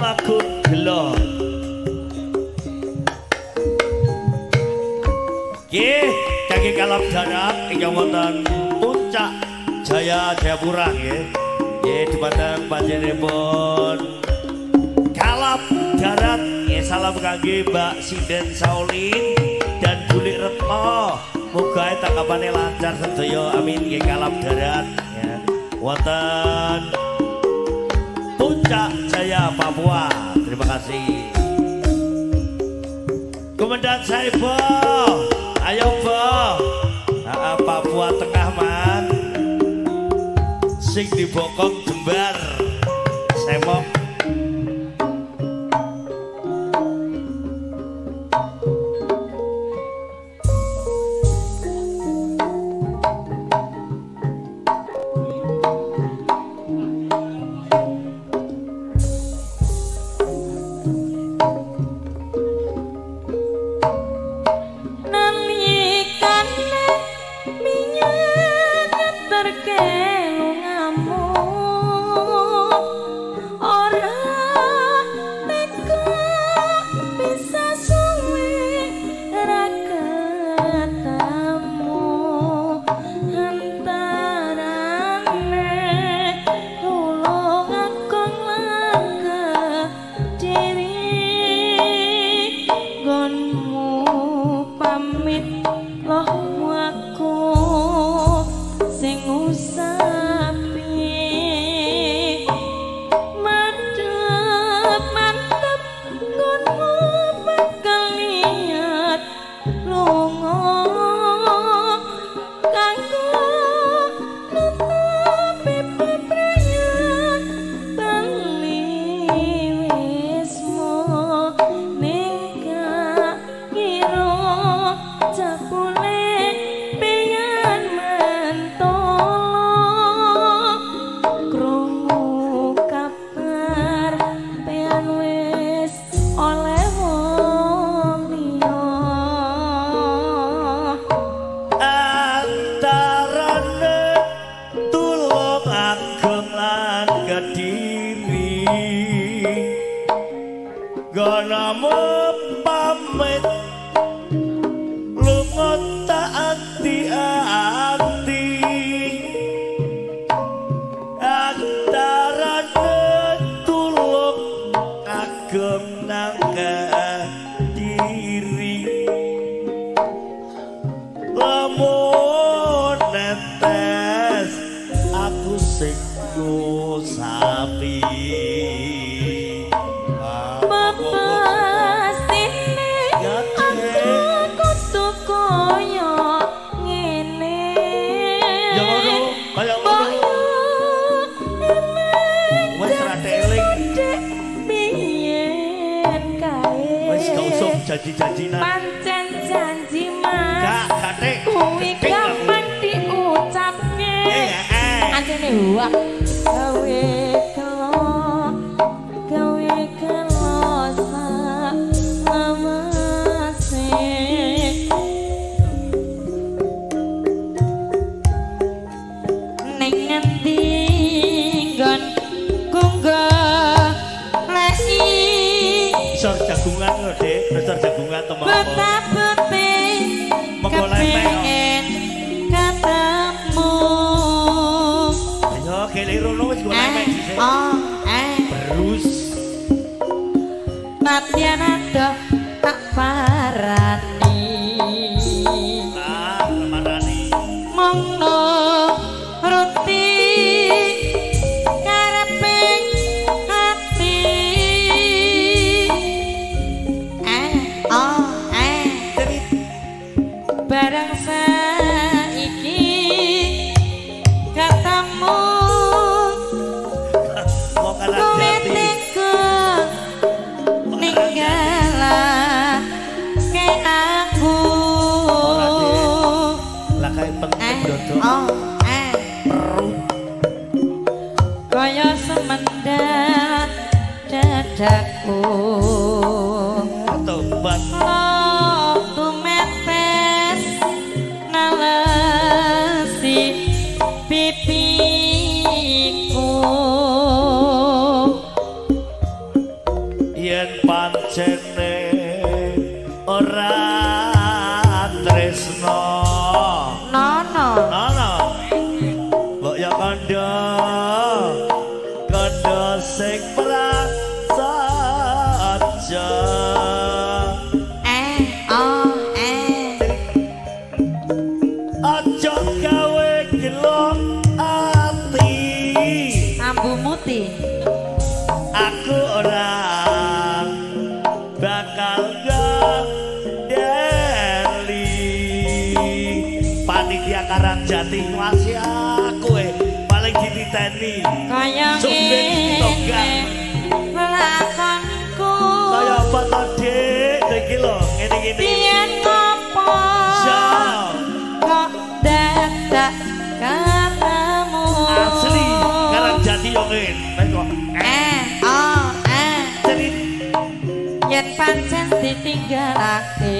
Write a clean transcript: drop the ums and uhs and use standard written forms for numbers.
lagu gelo. Nggih, kangge kalap darat ingkang wonten Puncak Jaya Jayapura nggih. Nggih dumateng panjenenganipun kalap darat nggih, salam kangge Mbak Sinden Saulin dan Bulik Retno. Muga tangkapane lancar sedaya, amin. Nggih kalap darat ya. Wonten Puncak Jaya Papua. Terima kasih. Komandan Saibo, ayo Bo. Papua Tengah man. Sing dibokong jembar semok. Nalikane minyak terkelungamu ora teka bisa suwe ra ketemu antarane tulung agung lan Kediri nggonmu pamit loh aku sing usapi madhep mantep nggonmu bakal liat lunga kanggo nutupi peprayan bali wismo ning kira jebule pengen mentolo krungu kabar pean wis oleh wong liya Antarane Tulung Agung lan Kediri gonomu pamit lunga tak ati-ati antarane Tulung Agung nang Kediri lamun netes aku sing ngusapi. Mepestine Ya, aku Dek. kudu koyo ngene. Ya ngono, kaya ngono. Wis ra teling. Biyen kae. Wis gak usah janji-janjinan. Pancen janji Mas. Gak, gathik. Kuwi Gedhing aku. gampang diucapke. Eh. Ancene wah. Gawe gelo, gawe gelo sak lamase. Ning ngendi nggon goleki Isor jagungan lho, Dik. Isor jagungan temu apa? betapete Mengko lepek, kok. kepengin ketemu. Ayo kele rono wis go lepek dhisik. Oh, eh. Berus. Nadyan adoh tak parani. Ah, marani. Mung nuruti kareping ati. Eh, oh, eh. Cerit. Barang saiki ketemu Wong kan kowe hati. tega ninggalake aku. Ora, Dik. Lah kae penting Eh, dodok. oh, eh. Perus. pancene ora tresno. Nono. Nono. Mbok ya kandha kandha sing prasaja. Aja gawe gelo ati. Ambu muti. Aku ora bakal gandeli. Panitia Karangjati nguasi aku paling dititeni. Kaya ngene lakonku. Kaya apa to, Dik? Iki lho, ngene-ngene. Biyen ngopo? Kok dadak ketemu. Asli Karangjati yo ngene kok. Yen pancen ditinggalake.